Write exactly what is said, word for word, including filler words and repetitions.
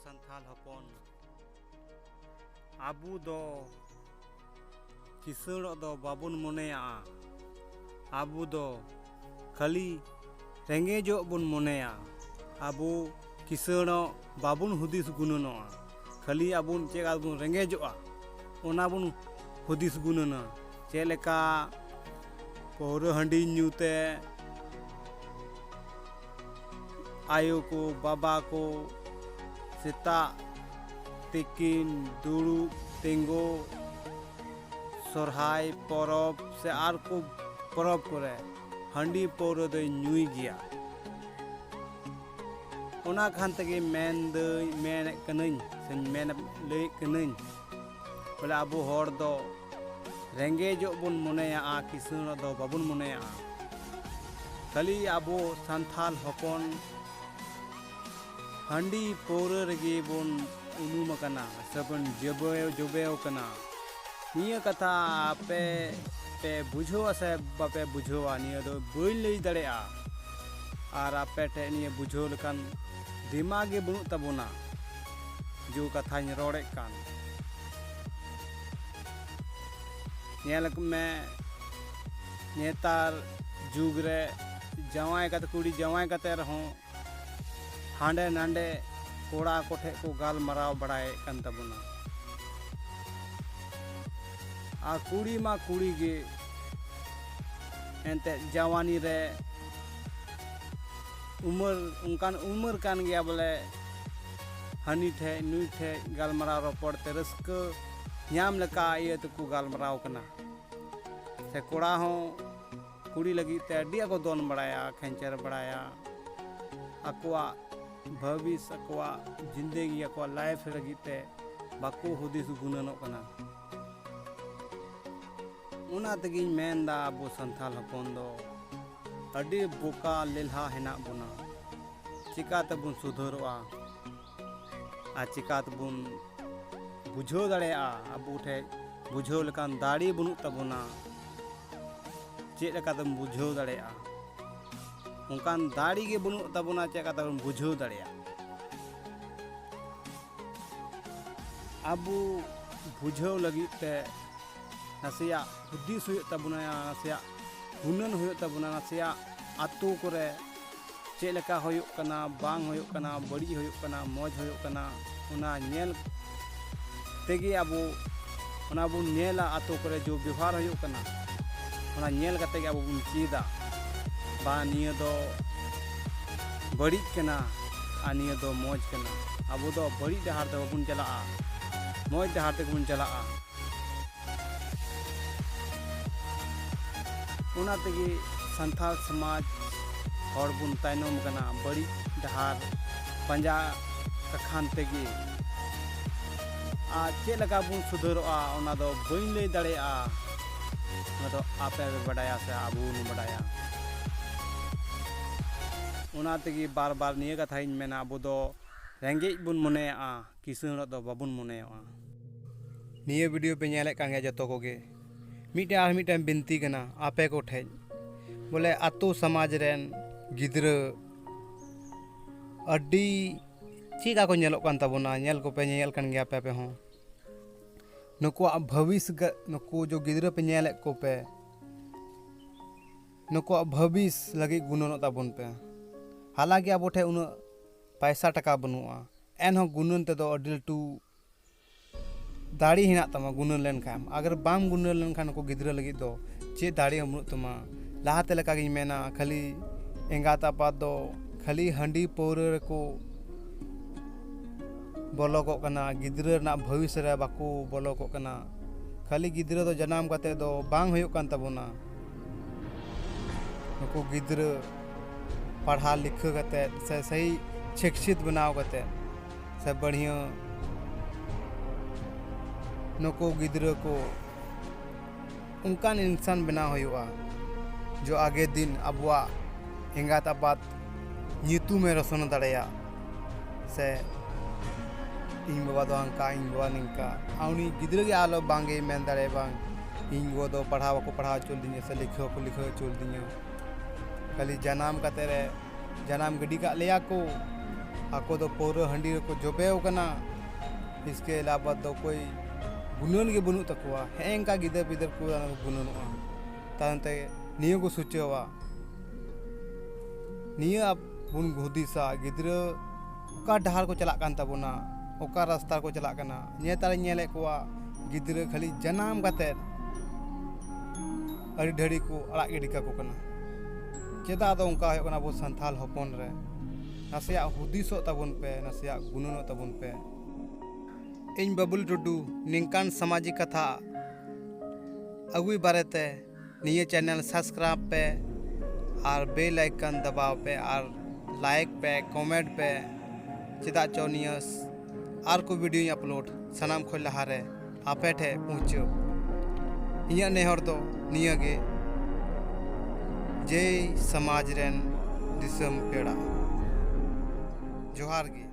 ᱥᱟᱱᱛᱟᱲ ᱦᱚᱯᱚᱱ, ᱟᱵᱚ ᱫᱚ ᱠᱤᱥᱟᱹᱬᱚᱜ ᱫᱚ ᱵᱟᱵᱚᱱ ᱢᱚᱱᱮᱭᱟᱜᱼᱟ᱾ ᱟᱵᱚ ᱫᱚ ᱠᱷᱟᱹᱞᱤ ᱨᱮᱸᱜᱮᱡᱚᱜ ᱵᱚᱱ ᱢᱚᱱᱮᱭᱟ᱾ ᱟᱵᱚ ᱠᱤᱥᱟᱹᱬᱚᱜ ᱵᱟᱵᱚᱱ ᱦᱩᱫᱤᱥ ᱜᱩᱱᱟᱹᱱᱚᱜᱼᱟ᱾ ᱠᱷᱟᱹᱞᱤ ᱟᱵᱚ ᱪᱮᱫ ᱵᱚᱱ ᱨᱮᱸᱜᱮᱡᱚᱜᱼᱟ, ᱚᱱᱟ ᱵᱚᱱ ᱦᱩᱫᱤᱥ ᱜᱩᱱᱟᱹᱱᱟ᱾ ᱪᱮᱫ ᱞᱮᱠᱟ ᱯᱟᱹᱣᱨᱟᱹ ᱦᱟᱺᱰᱤ ᱧᱩ ᱛᱮ ᱟᱭᱳ ᱠᱚ, ᱵᱟᱵᱟ ᱠᱚ ᱥᱮᱛᱟᱜ ᱛᱤᱠᱤᱱ ᱫᱩᱲᱩᱵ ᱛᱤᱸᱜᱩ ᱥᱚᱨᱦᱟᱭ ᱯᱚᱨᱚᱵᱽ ᱥᱮ ᱟᱨ ᱠᱚ ᱯᱚᱨᱚᱵᱽ ᱠᱚᱨᱮ ᱦᱟᱺᱰᱤ ᱯᱟᱹᱣᱨᱟᱹ ᱫᱚᱭ ᱧᱩᱭ ᱜᱮᱭᱟ᱾ ᱚᱱᱟ ᱠᱷᱟᱱ ᱛᱮᱜᱮ ᱢᱮᱱᱫᱟᱹᱧ, ᱢᱮᱱᱮᱫ ᱠᱟᱹᱱᱟᱹᱧ ᱥᱮᱧ ᱢᱮᱱ ᱞᱟᱹᱭᱮᱫ ᱠᱟᱹᱱᱟᱹᱧ, ᱵᱚᱞᱮ ᱟᱵᱚ ᱦᱚᱲ ᱫᱚ ᱨᱮᱸᱜᱮᱡᱚᱜ ᱵᱚᱱ ᱢᱚᱱᱮᱭᱟᱜᱼᱟ, ᱠᱤᱥᱟᱹᱬᱚᱜ ᱫᱚ ᱵᱟᱵᱚᱱ ᱢᱚᱱᱮᱭᱟᱜᱼᱟ᱾ ᱠᱷᱟᱹᱞᱤ ᱟᱵᱚ ᱥᱟᱱᱛᱟᱲ ᱦᱚᱯᱚᱱ ᱦᱟᱺᱰᱤ ᱯᱟᱹᱣᱨᱟᱹ ᱨᱮᱜᱮ ᱵᱚᱱ ᱩᱱᱩᱢ ᱟᱠᱟᱱᱟ ᱥᱮᱵᱚᱱ ᱡᱚᱵᱮ ᱡᱚᱵᱮᱣ ᱠᱟᱱᱟ᱾ ᱱᱤᱭᱟᱹ ᱠᱟᱛᱷᱟ ᱟᱯᱮ ᱯᱮ ᱵᱩᱡᱷᱟᱹᱣᱟ ᱥᱮ ᱵᱟᱯᱮ ᱵᱩᱡᱷᱟᱹᱣᱟ, ᱱᱤᱭᱟᱹ ᱫᱚ ᱵᱟᱹᱧ ᱞᱟᱹᱭ ᱫᱟᱲᱮᱭᱟᱜᱼᱟ᱾ ᱟᱨ ᱟᱯᱮ ᱴᱷᱮᱱ ᱱᱤᱭᱟᱹ ᱵᱩᱡᱷᱟᱹᱣ ᱞᱮᱠᱟᱱ ᱫᱤᱢᱟᱜᱽ ᱜᱮ ᱵᱟᱹᱱᱩᱜ ᱛᱟᱵᱚᱱᱟ, ᱡᱮ ᱠᱟᱛᱷᱟᱧ ᱨᱚᱲᱮᱫ ᱠᱟᱱ᱾ ᱧᱮᱞ ᱢᱮ, ᱱᱮᱛᱟᱨ ᱡᱩᱜᱽ ᱨᱮ ᱡᱟᱶᱟᱭ ᱠᱟᱛᱮ, ᱠᱩᱲᱤ ᱡᱟᱶᱟᱭ ᱠᱟᱛᱮ ᱨᱮᱦᱚᱸ ᱦᱟᱸᱰᱮ ᱱᱟᱰᱮ ᱠᱚᱲᱟ ᱠᱚᱴᱷᱮᱱ ᱠᱚ ᱜᱟᱞᱢᱟᱨᱟᱣ ᱵᱟᱲᱟᱭᱮᱫ ᱠᱟᱱ ᱛᱟᱵᱚᱱᱟ᱾ ᱟᱨ ᱠᱩᱲᱤ ᱢᱟ ᱠᱩᱲᱤ ᱜᱮ, ᱮᱱᱛᱮᱫ ᱡᱟᱣᱟᱱᱤ ᱨᱮ ᱩᱢᱟᱹᱨ, ᱚᱱᱠᱟᱱ ᱩᱢᱟᱹᱨ ᱠᱟᱱ ᱜᱮᱭᱟ ᱵᱚᱞᱮ, ᱦᱟᱹᱱᱤ ᱴᱷᱮᱡ ᱱᱩᱭ ᱴᱷᱮᱡ ᱜᱟᱞᱢᱟᱨᱟᱣ ᱨᱚᱯᱚᱲ ᱛᱮ ᱨᱟᱹᱥᱠᱟᱹ ᱧᱟᱢ ᱞᱮᱠᱟ ᱤᱭᱟᱹ ᱛᱮᱠᱚ ᱜᱟᱞᱢᱟᱨᱟᱣ ᱠᱟᱱᱟ᱾ ᱥᱮ ᱠᱚᱲᱟ ᱦᱚᱸ ᱠᱩᱲᱤ ᱞᱟᱹᱜᱤᱫ ᱛᱮ ᱟᱹᱰᱤ ᱟᱸᱴ ᱠᱚ ᱫᱚᱱ ᱵᱟᱲᱟᱭᱟ, ᱠᱷᱮᱧᱪᱮᱨ ᱵᱟᱲᱟᱭᱟ᱾ ᱟᱠᱚᱣᱟᱜ ᱵᱷᱚᱵᱤᱥ, ᱟᱠᱚᱣᱟᱜ ᱡᱤᱱᱫᱮᱜᱤ, ᱟᱠᱚᱣᱟᱜ ᱞᱟᱭᱤᱯᱷ ᱞᱟᱹᱜᱤᱫ ᱛᱮ ᱵᱟᱠᱚ ᱦᱩᱫᱤᱥ ᱜᱩᱱᱟᱹᱱᱚᱜ ᱠᱟᱱᱟ᱾ ᱚᱱᱟ ᱛᱮᱜᱮᱧ ᱢᱮᱱᱫᱟ, ᱟᱵᱚ ᱥᱟᱱᱛᱟᱲ ᱦᱚᱯᱚᱱ ᱫᱚ ᱟᱹᱰᱤ ᱵᱚᱠᱟ ᱞᱮᱞᱦᱟ ᱦᱮᱱᱟᱜ ᱵᱚᱱᱟ᱾ ᱪᱤᱠᱟ ᱛᱮᱵᱚᱱ ᱥᱩᱫᱷᱟᱹᱨᱚᱜᱼᱟ ᱟᱨ ᱪᱤᱠᱟ ᱛᱮᱵᱚᱱ ᱵᱩᱡᱷᱟᱹᱣ ᱫᱟᱲᱮᱭᱟᱜᱼᱟ? ᱟᱵᱚ ᱴᱷᱮᱡ ᱵᱩᱡᱷᱟᱹᱣ ᱞᱮᱠᱟᱱ ᱫᱟᱲᱮ ᱵᱟᱹᱱᱩᱜ ᱛᱟᱵᱚᱱᱟ᱾ ᱪᱮᱫ ᱞᱮᱠᱟᱛᱮᱢ ᱵᱩᱡᱷᱟᱹᱣ ᱫᱟᱲᱮᱭᱟᱜᱼᱟ? ᱚᱱᱠᱟᱱ ᱫᱟᱲᱮ ᱜᱮ ᱵᱟᱹᱱᱩᱜ ᱛᱟᱵᱚᱱᱟ, ᱪᱮᱫ ᱞᱮᱠᱟᱛᱮᱵᱚᱱ ᱵᱩᱡᱷᱟᱹᱣ ᱫᱟᱲᱮᱭᱟᱜᱼᱟ? ᱟᱵᱚ ᱵᱩᱡᱷᱟᱹᱣ ᱞᱟᱹᱜᱤᱫ ᱛᱮ ᱱᱟᱥᱮᱭᱟᱜ ᱦᱩᱫᱤᱥ ᱦᱩᱭᱩᱜ ᱛᱟᱵᱚᱱᱟ, ᱱᱟᱥᱮᱭᱟᱜ ᱜᱩᱱᱟᱹᱱ ᱦᱩᱭᱩᱜ ᱛᱟᱵᱚᱱᱟ, ᱱᱟᱥᱮᱭᱟᱜ ᱟᱛᱳ ᱠᱚᱨᱮ ᱪᱮᱫ ᱞᱮᱠᱟ ᱦᱩᱭᱩᱜ ᱠᱟᱱᱟ, ᱵᱟᱝ ᱦᱩᱭᱩᱜ ᱠᱟᱱᱟ, ᱵᱟᱹᱲᱤᱡ ᱦᱩᱭᱩᱜ ᱠᱟᱱᱟ, ᱢᱚᱡᱽ ᱦᱩᱭᱩᱜ ᱠᱟᱱᱟ, ᱚᱱᱟ ᱧᱮᱞ ᱛᱮᱜᱮ ᱟᱵᱚ ᱚᱱᱟ ᱵᱚᱱ ᱧᱮᱞᱟ᱾ ᱟᱛᱳ ᱠᱚᱨᱮ ᱡᱮ ᱵᱮᱵᱚᱦᱟᱨ ᱦᱩᱭᱩᱜ ᱠᱟᱱᱟ, ᱚᱱᱟ ᱧᱮᱞ ᱠᱟᱛᱮ ᱜᱮ ᱟᱵᱚ ᱵᱚᱱ ᱪᱮᱫᱟ ᱵᱟ ᱱᱤᱭᱟᱹ ᱫᱚ ᱵᱟᱹᱲᱤᱡ ᱠᱟᱱᱟ ᱟᱨ ᱱᱤᱭᱟᱹ ᱫᱚ ᱢᱚᱡᱽ ᱠᱟᱱᱟ᱾ ᱟᱵᱚ ᱫᱚ ᱵᱟᱹᱲᱤᱡ ᱰᱟᱦᱟᱨ ᱫᱚ ᱵᱟᱵᱚᱱ ᱪᱟᱞᱟᱜᱼᱟ, ᱢᱚᱡᱽ ᱰᱟᱦᱟᱨ ᱛᱮᱜᱮ ᱵᱚᱱ ᱪᱟᱞᱟᱜᱼᱟ᱾ ᱚᱱᱟ ᱛᱮᱜᱮ ᱥᱟᱱᱛᱟᱲ ᱥᱚᱢᱟᱡᱽ ᱦᱚᱲ ᱵᱚᱱ ᱛᱟᱭᱱᱚᱢ ᱠᱟᱱᱟ, ᱵᱟᱹᱲᱤᱡ ᱰᱟᱦᱟᱨ ᱯᱟᱸᱡᱟ ᱠᱟᱠᱷᱟᱱ ᱛᱮᱜᱮ᱾ ᱟᱨ ᱪᱮᱫ ᱞᱮᱠᱟ ᱵᱚᱱ ᱥᱩᱫᱷᱟᱹᱨᱚᱜᱼᱟ, ᱚᱱᱟ ᱫᱚ ᱵᱟᱹᱧ ᱞᱟᱹᱭ ᱫᱟᱲᱮᱭᱟᱜᱼᱟ, ᱚᱱᱟ ᱫᱚ ᱟᱯᱮ ᱯᱮ ᱵᱟᱰᱟᱭᱟ ᱥᱮ ᱟᱵᱚ ᱵᱚᱱ ᱵᱟᱰᱟᱭᱟ᱾ ᱚᱱᱟ ᱛᱮᱜᱮ ᱵᱟᱨ ᱵᱟᱨ ᱱᱤᱭᱟᱹ ᱠᱟᱛᱷᱟᱧ ᱢᱮᱱᱟ, ᱟᱵᱚ ᱫᱚ ᱨᱮᱸᱜᱮᱡ ᱵᱚᱱ ᱢᱚᱱᱮᱭᱟᱜᱼᱟ, ᱠᱤᱥᱟᱹᱬᱚᱜ ᱫᱚ ᱵᱟᱵᱚᱱ ᱢᱚᱱᱮᱭᱟᱜᱼᱟ᱾ ᱱᱤᱭᱟᱹ ᱵᱷᱤᱰᱤᱭᱳ ᱯᱮ ᱧᱮᱞᱮᱫ ᱠᱟᱱ ᱜᱮᱭᱟ ᱡᱚᱛᱚ ᱠᱚᱜᱮ, ᱢᱤᱫᱴᱮᱱ ᱟᱨ ᱢᱤᱫᱴᱮᱱ ᱵᱤᱱᱛᱤ ᱠᱟᱱᱟ ᱟᱯᱮ ᱠᱚᱴᱷᱮᱡ, ᱵᱚᱞᱮ ᱟᱛᱳ ᱥᱚᱢᱟᱡᱽ ᱨᱮᱱ ᱜᱤᱫᱽᱨᱟᱹ ᱟᱹᱰᱤ ᱪᱮᱫ ᱞᱮᱠᱟ ᱠᱚ ᱧᱮᱞᱚᱜ ᱠᱟᱱ ᱛᱟᱵᱚᱱᱟ, ᱧᱮᱞ ᱠᱚᱯᱮ, ᱧᱮᱧᱮᱞ ᱠᱟᱱ ᱜᱮᱭᱟ ᱯᱮ ᱟᱯᱮ ᱦᱚᱸ᱾ ᱱᱩᱠᱩᱣᱟᱜ ᱵᱷᱚᱵᱤᱥ ᱜᱟ-, ᱱᱩᱠᱩ ᱡᱚ ᱜᱤᱫᱽᱨᱟᱹ ᱯᱮ ᱧᱮᱞᱮᱫ ᱠᱚᱯᱮ, ᱱᱩᱠᱩᱣᱟᱜ ᱵᱷᱚᱵᱤᱥ ᱞᱟᱹᱜᱤᱫ ᱜᱩᱱᱟᱹᱱᱚᱜ ᱛᱟᱵᱚᱱ ᱯᱮ᱾ ᱦᱟᱞᱟᱝᱠᱤ ᱟᱵᱚ ᱴᱷᱮᱱ ᱩᱱᱟᱹᱜ ᱯᱟᱭᱥᱟ ᱴᱟᱠᱟ ᱵᱟᱹᱱᱩᱜᱼᱟ, ᱮᱱᱦᱚᱸ ᱜᱩᱱᱟᱹᱱ ᱛᱮᱫᱚ ᱟᱹᱰᱤ ᱞᱟᱹᱴᱩ ᱫᱟᱲᱮ ᱦᱮᱱᱟᱜ ᱛᱟᱢᱟ ᱜᱩᱱᱟᱹᱱ ᱞᱮᱱᱠᱷᱟᱱ᱾ ᱟᱜᱟᱨ ᱵᱟᱢ ᱜᱩᱱᱟᱹᱱ ᱞᱮᱱᱠᱷᱟᱱ ᱱᱩᱠᱩ ᱜᱤᱫᱽᱨᱟᱹ ᱞᱟᱹᱜᱤᱫ ᱫᱚ ᱪᱮᱫ ᱫᱟᱲᱮ ᱦᱚᱸ ᱵᱟᱹᱱᱩᱜ ᱛᱟᱢᱟ᱾ ᱞᱟᱦᱟᱛᱮ ᱞᱮᱠᱟᱜᱤᱧ ᱢᱮᱱᱟ, ᱠᱷᱟᱹᱞᱤ ᱮᱸᱜᱟᱛ ᱟᱯᱟᱛ ᱫᱚ ᱠᱷᱟᱹᱞᱤ ᱦᱟᱺᱰᱤ ᱯᱟᱹᱣᱨᱟᱹ ᱨᱮᱠᱚ ᱵᱚᱞᱚ ᱠᱚᱜ ᱠᱟᱱᱟ, ᱜᱤᱫᱽᱨᱟᱹ ᱨᱮᱱᱟᱜ ᱵᱷᱚᱵᱤᱥ ᱨᱮ ᱵᱟᱠᱚ ᱵᱚᱞᱚ ᱠᱚᱜ ᱠᱟᱱᱟ᱾ ᱠᱷᱟᱹᱞᱤ ᱜᱤᱫᱽᱨᱟᱹ ᱫᱚ ᱡᱟᱱᱟᱢ ᱠᱟᱛᱮ ᱫᱚ ᱵᱟᱝ ᱦᱩᱭᱩᱜ ᱠᱟᱱ ᱛᱟᱵᱚᱱᱟ᱾ ᱱᱩᱠᱩ ᱜᱤᱫᱽᱨᱟᱹ ᱯᱟᱲᱦᱟᱣ ᱞᱤᱠᱷᱟᱹ ᱠᱟᱛᱮ ᱥᱮ ᱥᱟᱹᱦᱤ ᱥᱤᱠᱪᱷᱤᱛ ᱵᱮᱱᱟᱣ ᱠᱟᱛᱮ ᱥᱮ ᱵᱟᱹᱲᱦᱤᱭᱟᱹ ᱱᱩᱠᱩ ᱜᱤᱫᱽᱨᱟᱹ ᱠᱚ ᱚᱱᱠᱟᱱ ᱤᱱᱥᱟᱱ ᱵᱮᱱᱟᱣ ᱦᱩᱭᱩᱜᱼᱟ, ᱡᱚ ᱟᱜᱮ ᱫᱤᱱ ᱟᱵᱚᱣᱟᱜ ᱮᱸᱜᱟᱛ ᱟᱯᱟᱛ ᱧᱩᱛᱩᱢᱮ ᱨᱚᱥᱚᱱ ᱫᱟᱲᱮᱭᱟᱜ, ᱥᱮ ᱤᱧ ᱵᱟᱵᱟ ᱫᱚ ᱦᱟᱱᱠᱟ, ᱤᱧ ᱵᱟᱵᱟ ᱱᱤᱝᱠᱟ᱾ ᱟᱨ ᱩᱱᱤ ᱜᱤᱫᱽᱨᱟᱹ ᱜᱮ ᱟᱞᱚ ᱵᱟᱝᱜᱮᱭ ᱢᱮᱱ ᱫᱟᱲᱮᱭᱟᱜᱼᱟ, "ᱵᱟᱝ, ᱤᱧ ᱜᱚ ᱫᱚ ᱯᱟᱲᱦᱟᱣ ᱵᱟᱠᱚ ᱯᱟᱲᱦᱟᱣ ᱦᱚᱪᱚ ᱞᱤᱫᱤᱧᱟ, ᱥᱮ ᱞᱤᱠᱷᱟᱹ ᱵᱟᱠᱚ ᱞᱤᱠᱷᱟᱹ ᱦᱚᱪᱚ ᱞᱤᱫᱤᱧᱟ, ᱠᱷᱟᱹᱞᱤ ᱡᱟᱱᱟᱢ ᱠᱟᱛᱮ ᱨᱮ ᱡᱟᱱᱟᱢ ᱜᱤᱰᱤ ᱠᱟᱜ ᱞᱮᱭᱟ ᱠᱚ, ᱟᱠᱚ ᱫᱚ ᱯᱟᱹᱣᱨᱟᱹ ᱦᱟᱺᱰᱤ ᱨᱮᱠᱚ ᱡᱚᱵᱮᱣ ᱠᱟᱱᱟ, ᱤᱥᱠᱮ ᱟᱞᱟᱵᱟ ᱫᱚ ᱚᱠᱚᱭ ᱜᱩᱱᱟᱹᱱ ᱜᱮ ᱵᱟᱹᱱᱩᱜ ᱛᱟᱠᱚᱣᱟ᱾ ᱦᱮᱸ, ᱮᱱᱠᱟ ᱜᱤᱫᱟᱹᱨ ᱯᱤᱫᱟᱹᱨ ᱠᱚ ᱜᱩᱱᱟᱹᱱᱚᱜᱼᱟ᱾ ᱛᱟᱭᱚᱢ ᱛᱮ ᱱᱤᱭᱟᱹ ᱠᱚ ᱥᱚᱪᱟᱹᱣᱟ, ᱱᱤᱭᱟᱹ ᱟᱵᱚᱱ ᱦᱩᱫᱤᱥᱟ, ᱜᱤᱫᱽᱨᱟᱹ ᱚᱠᱟ ᱰᱟᱦᱟᱨ ᱠᱚ ᱪᱟᱞᱟᱜ ᱠᱟᱱ ᱛᱟᱵᱚᱱᱟ, ᱚᱠᱟ ᱨᱟᱥᱛᱟ ᱠᱚ ᱪᱟᱞᱟᱜ ᱠᱟᱱᱟ᱾ ᱱᱮᱛᱟᱨᱤᱧ ᱧᱮᱞᱮᱫ ᱠᱚᱣᱟ ᱜᱤᱫᱽᱨᱟᱹ ᱠᱷᱟᱹᱞᱤ ᱡᱟᱱᱟᱢ ᱠᱟᱛᱮᱫ ᱟᱹᱰᱤ ᱰᱷᱟᱹᱲᱤ ᱠᱚ ᱟᱲᱟᱜ ᱜᱤᱰᱤ ᱠᱟᱠᱚ ᱠᱟᱱᱟ᱾ ᱪᱮᱫᱟᱜ ᱫᱚ ᱚᱱᱠᱟ ᱦᱩᱭᱩᱜ ᱠᱟᱱᱟ ᱟᱵᱚ ᱥᱟᱱᱛᱟᱲ ᱦᱚᱯᱚᱱ ᱨᱮ? ᱱᱟᱥᱮᱭᱟᱜ ᱦᱩᱫᱤᱥᱚᱜ ᱛᱟᱵᱚᱱ ᱯᱮ, ᱱᱟᱥᱮᱭᱟᱜ ᱜᱩᱱᱟᱹᱱᱚᱜ ᱛᱟᱵᱚᱱ ᱯᱮ᱾ ᱤᱧ ᱵᱟᱵᱩᱞ ᱴᱩᱰᱩ ᱱᱤᱝᱠᱟᱱ ᱥᱟᱢᱟᱡᱤᱠ ᱠᱟᱛᱷᱟ ᱟᱹᱜᱩᱭ ᱵᱟᱨᱮᱛᱮ ᱱᱤᱭᱟᱹ channel subscribe ᱯᱮ ᱟᱨ bell icon ᱫᱟᱵᱟᱣ ᱯᱮ ᱟᱨ like ᱯᱮ, comment ᱯᱮ᱾ ᱪᱮᱫᱟᱜ ᱪᱚ ᱱᱤᱭᱟᱹ ᱟᱨ ᱠᱚ videoᱧ upload ᱥᱟᱱᱟᱢ ᱠᱷᱚᱱ ᱞᱟᱦᱟᱨᱮ ᱟᱯᱮ ᱴᱷᱮᱱ ᱯᱩᱦᱪᱟᱹᱣ᱾ ᱤᱧᱟᱹᱜ ᱱᱮᱦᱚᱨ ᱫᱚ ᱱᱤᱭᱟᱹ ᱜᱮ, ᱡᱮᱭ ᱥᱚᱢᱟᱡᱽ ᱨᱮᱱ ᱫᱤᱥᱚᱢ ᱯᱮᱲᱟ, ᱡᱚᱦᱟᱨ ᱜᱮ᱾